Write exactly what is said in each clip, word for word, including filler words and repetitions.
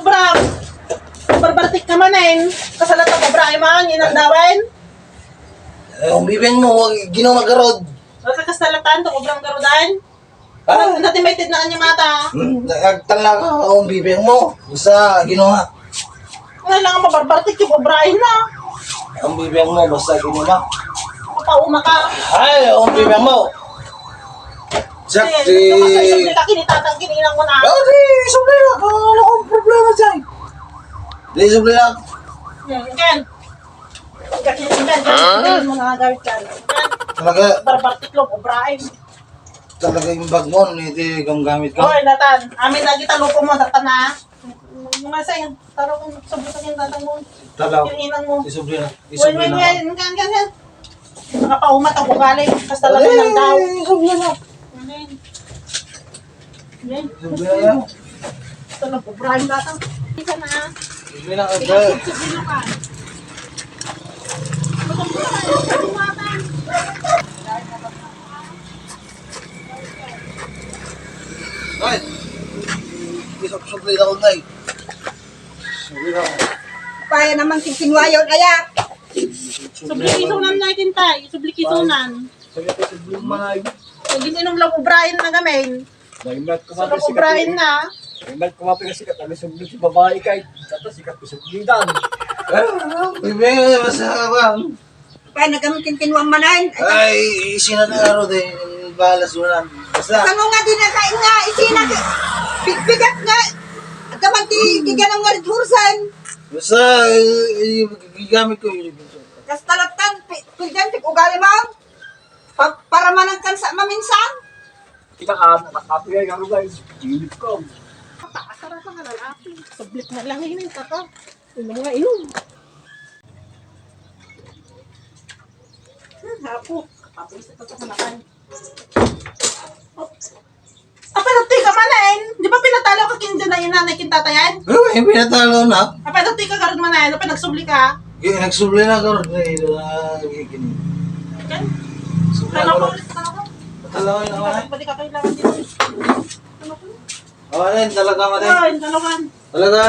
Bra, barbartik ka manen. Kasalatanko, Bra, ay man, inandawen. Eh, ang bibing mo, wag ginawa garod. Wag ka kasalatan, to, Bra, garodan. Ah. Ano, natimated na kanya mata. Hmm, nagtala ka, ang bibing mo. Usa, ginawa. Ano lang ang mabarbartik yung Bra, ay na. Ang bibing mo, basta ginawa. Papauma ka. Ay, ang bibing mo. Jack, Sige, di. Ano ka sa isang ka, kinitatang, kininang mo na. Ah, di, isang na. Ano ang problema dyan? Di, isang na. Hmm, again. Again, again, again. Mga gamit ka. Talaga? Barbartik lo, Bra, ay. Talaga yung bag mo, iti gamgamit ka? Oy, Nathan. Amin lagi talupo mo, Nathan, ha? Masay, taro kung sabi sa akin, Nathan mo. Talaw. Yung inang mo. Isubli na. Isubli na. Yan, yan, yan, yan. Nakapaumat ang ugali. Basta lang lang daw. Isubli na. Amen. Amen. Isubli na yan. Ito na, pobrahin bata. Isa na. Isubli na, isubli na ka. Ay! Isubli na ako, Nay. Isubli na ako. Kaya naman kinuha yun, aya. Subli kisunan na itin, tay. Subli kisunan. Sige, subli mo na. Pag ininom lang ubrahin na gamin. Naimat ko. Subli ubrahin na. Naimat ko, mapin kasi katali subli si babae kay. Kata sikat ko subli dan. Ah, bebe, masarap. Pa, nagkami kinkinuan manan. Ay, isina na nga ro, de. Bahala sunan. Basta. Saan mo nga di nakain nga, isina ka? Bigbigat nga. At naman ti, ti ganang nga red horse-an. Basta, eh, eh, gigamit ko yun. Kas talatan, pi-, pildan, pig-ugali mo. Pa-, para manang kansa maminsan. Kita ka, nakapigay ka rin, guys. Init ko. Mataas na nga lalaki. Sublit na lang yun, eh, kaka. Inom nga inom. Hmm, hapo. Hapo sa tatakan. Oops. Apa, nagtuy ka man, eh? Di ba pinatalo ka kin dyan na yun, nanay, kin tatayan? Ay, pinatalo na. Apa, nagtuy ka karon man, eh? Apa, nagsubli ka? Di, nagsubli na karon, eh, ito na, gigini. Kan? Subli na karon. Patalo na, eh. Pwede ka kailangan dito. Ano po? Oh, ano yun? Talaga, mate? Ay, talagan. Talaga,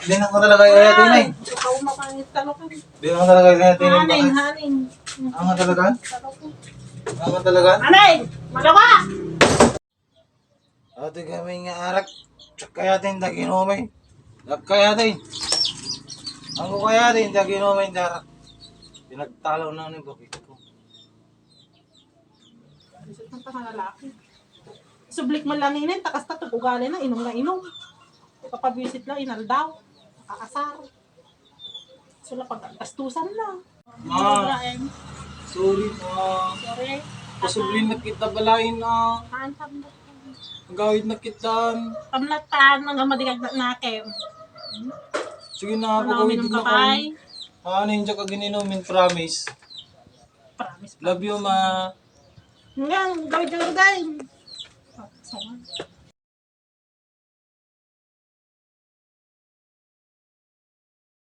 di na ko talaga yung ito, eh. Ay, ikaw, makangit talaga. Di na ko talaga yung ito, eh. Haning, haning. Ang talaga? Talaga. Ang talaga? Anay! Malawa! Ate kami nga arak, tsak kaya din daginumay. Tsak kaya din. Ang ko kaya din daginumay darak. Pinagtalaw na ni bakit ko. Isip ng tanga lalaki. Sublik man lang inin, takas ta, ugali na, inom na inom. Ikapabisit lang, inaldaw. Aasar. So, napaggastusan na. Ma. Ibrahim. Sorry, ma. Sorry. Pasubli na kita balayin, ah. Haan, haan. Agawid na kita. Tamlatan, hanggang madigag na natin. Sige na, ano, pagawid na ka, kay? Ah, ano yung ka gininumin, promise. Promise. Love you, ma. Nga, gawid na rin.